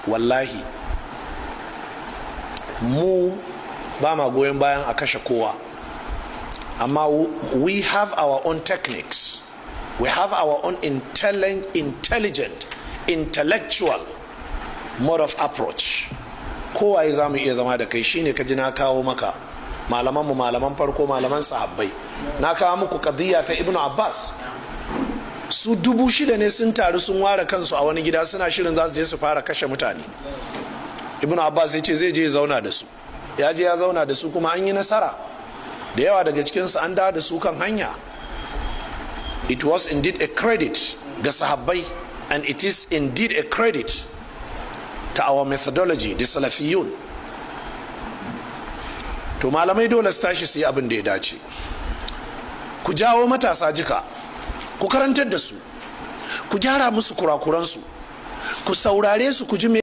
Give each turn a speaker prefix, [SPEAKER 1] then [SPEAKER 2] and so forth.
[SPEAKER 1] Wallahi mu ba ma goyon bayan a kashe kowa, amma we have our own techniques, we have our own intelligent, intellectual mode of approach. Kowaye za mu iya zama da kai. Shine ka ji na kawo maka malaman mu, malaman farko, malaman sahabbai. Na kawo muku kadiyya ta Ibnu Abbas. Su 6,000 ne sun taru, sun ware kansu a wani gida, suna shirin za su je su fara kashe mutane. Ibnu Abbas ya ce zai je zauna da su. Ya je ya zauna da su, kuma an yi nasara. Da yawa daga cikinsu an dawo da su kan hanya. It was indeed a credit ga sahabbai, and it is indeed a credit to our methodology, the Salafiyun. To, malamai dole su tashi su yi abin da ya dace. Ku jawo matasa jika, ku karantar da su, ku gyara musu kurakuransu, ku saurare su, ku ji.